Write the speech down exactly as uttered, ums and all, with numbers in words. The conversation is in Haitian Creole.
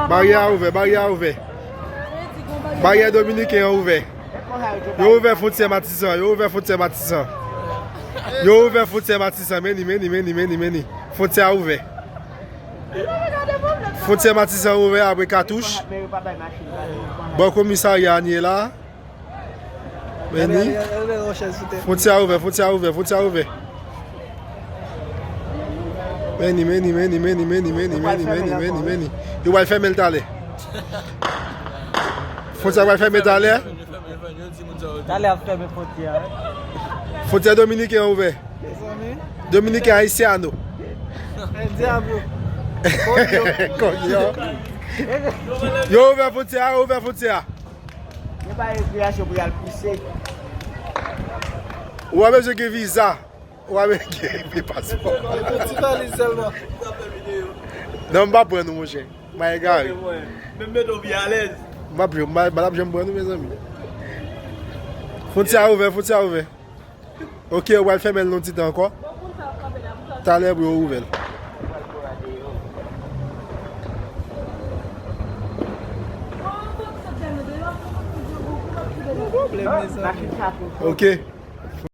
Baryè a ouvè, baryè a ouvè. Baryè dominiken an ouvè. Yo ouvè fwontyè Matisan, yo ouvè fwontyè Matisan. Yo ouvè fwontyè Matisan, men ni, men ni, men ni, men ni, men ni. Fwontyè a ouvè. Fwontyè Matisan ouvè apre katouch. Bò komisarya a n ye la. Men ni. Fwontyè a ouvè, fwontyè a ouvè, fwontyè a ouvè. Men ni, men ni, men ni, men ni, men ni, men ni, men ni, men ni, men ni, men ni. Yo pral fèmen l talè. Fwontyè a pral fèmen talè. Talè ap fèmen fwontyè a. Fwontyè dominiken an ouvè. Dominiken Haitiano. El Diablo. Coño. Yo ouvè fwontyè a, yo ouvè fwontyè a. Yo pa rekreasyon pou y al pouse. Ou pa bezwen gen viza. Ou pa bezwen gen paspò. Yon ti valiz sèlman. Non, m pa pran nou, monchè. M a egare. Menm mete w pi alèz. M ap jwe, m pa, m pa t ap janm pran nou, mezanmi. Fwontyè a ouvè, fwontyè a ouvè. Ok, ou pral fèmen l yon ti tan ankò. Talè pou yo ouvè l. Ok.